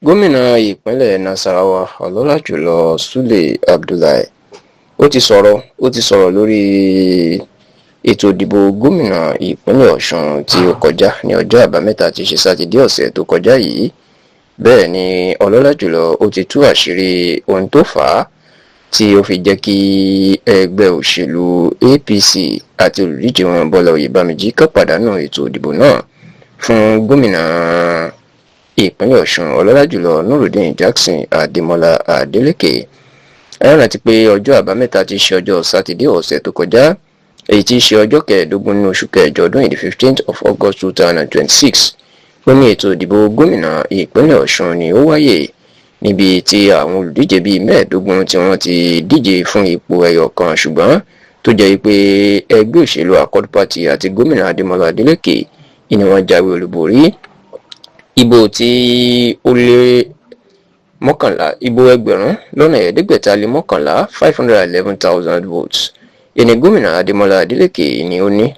Gómìnà ìpínlẹ̀ Nasarawa, Ọlọ́lá jùlọ Sule Abdullahi, ó ti sọ̀rọ̀ lórí ètò ìdìbò gómìnà ìpínlẹ̀ Ọ̀ṣun tí ó kọjá ní ọjọ́ Àbámẹ́ta tí í ṣe Sátidé ọ̀sẹ̀ tó kọjá yìí. Bẹ́ẹ̀ ni ọlọ́lá jùlọ ó ti tú àṣírí ohun tó fà á tí ó fi jẹ́ kí ẹgbẹ́ òṣèlú APC àti olùdíje wọn, Bọ́lá Oyèbámijí, kàn pàdánù ètò ìdìbò náà fún gómìnà ìpínlẹ̀ Ọ̀ṣun, ọlọ́lá jùlọ Nurudeen Jackson Adémọlá Adeleke. Ẹ rántí pé ọjọ́ Àbámẹ́ta tí í ṣe ọjọ́ Sátidé ọ̀sẹ̀ tó kọjá, èyí tí í ṣe ọjọ́ 15 nínú oṣù kẹjọ ọdún yìí, 15th of August 2026, ó ní ètò ìdìbò gómìnà ìpínlẹ̀ Ọ̀ṣun ni ó wáyé, níbi tí àwọn olùdíje bíi 15 tí wọ́n ti díje fún ipò ẹyọ kan, ṣùgbọ́n tó jẹ́ pé ẹgbẹ́ òṣèlú Accord Party àti gómìnà Adémọlá Adeleke ni wọ́n jáwé olúborí. Ìbò tí ó lé 11, ìbò 511,000, 511,000 votes, ìní gómìnà Adémọlá Adeleke ni ó ní.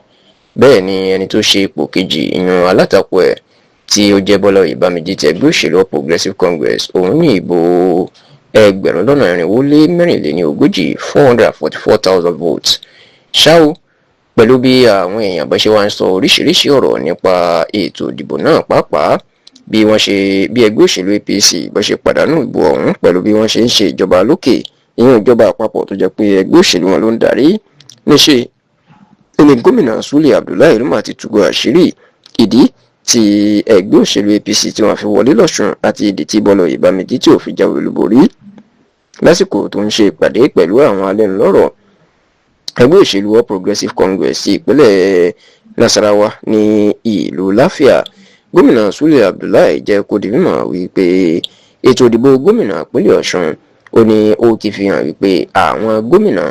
Bẹ́ẹ̀ ni ẹni tó ṣe ipò kejì, ìyún alátakò ẹ̀ tí ó jẹ́ Bọ́lá Oyèbámijí ti ẹgbẹ́ òṣèlú All Progressives Congress, òun ní ìbò 444,044, 444,000 votes. Ṣá o, pẹ̀lú bí àwọn èèyàn bá ṣe wá ń sọ oríṣiríṣi ọ̀rọ̀ nípa ètò ìdìbò náà, pàápàá bí wọ́n ṣe bí ẹgbẹ́ òṣèlú APC bá ṣe pàdánù ìbò ọ̀hún, pẹ̀lú bí wọ́n ṣe ń ṣe ìjọba lókè, ìyẹn ìjọba àpapọ̀ tó jẹ́ pé ẹgbẹ́ òṣèlú wọn ló ń darí, níṣe ní gómìnà Sule Abdullahi ló máa ti túbọ̀ àṣírí ìdí tí ẹgbẹ́ òṣèlú APC tí wọ́n fi wọlé lọ́ṣun àti ìdí tí Bọ́lá Oyèbámijí tí ò fi jáwé olúborí. Lásìkò tó ń ṣe ìpàdé pẹ̀lú àwọn alẹ́nulọ́rọ̀ ẹgbẹ́ òṣèlú All Progressives Congress ti ìpínlẹ̀ Nasarawa ní ìlú Láfíà, gómìnà Sule Abdullahi jẹ́ kó di mímọ̀ wípé ètò ìdìbò gómìnà ìpínlẹ̀ Ọ̀ṣun, ó ní ó ti fi hàn wípé àwọn gómìnà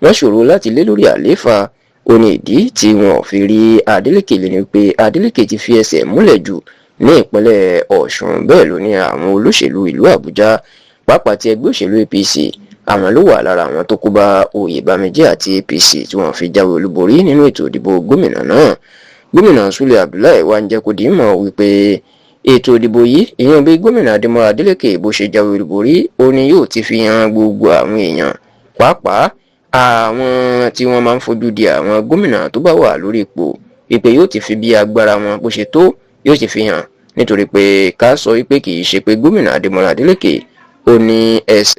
wọ́n ṣòro láti lé lórí àlééfà. Ó ní ìdí tí wọn ò fi rí Adeleke lé ní pé Adeleke ti fi ẹsẹ̀ múlẹ̀ jù ní ìpínlẹ̀ Ọ̀ṣun. Bẹ́ẹ̀ ló ní àwọn olóṣèlú ìlú Àbújá, pàápàá ti ẹgbẹ́ òṣèlú APC, àwọn ló wà lára àwọn tó kó bá Oyèbámijí àti APC tí wọ́n fi jáwé olúborí nínú ètò ìdìbò gómìnà náà. Gómìnà Sule Abdullahi wá ń jẹ́ kó di mọ̀ wípé ètò ìdìbò yìí, ìyẹn bí gómìnà Adémọ́lá Adeleke bó ṣe jáwé olúborí, ó ní yóò ti fi hàn gbogbo àwọn èèyàn, pàápàá àwọn tí wọ́n máa ń fojú di àwọn gómìnà tó bá wà lórí ipò, wípé yóò ti fi bí agbára wọn bó ṣe tó, yóò ti fi hàn, nítorí pé ká sọ wípé kì í ṣe pé gómìnà Adémọ́lá Adeleke ó ní ẹsẹ̀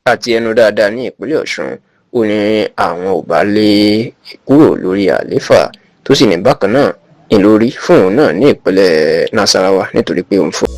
àti ẹnu dáadáa ní ìpínlẹ̀ Ọ̀ṣun, ó ní àwọn ò bá lé kúrò lórí àlééfà. Tó sì ní bákan náà ìlórí fún òun náà ní ìpínlẹ̀ Nasarawa, nítorí pé òun fún.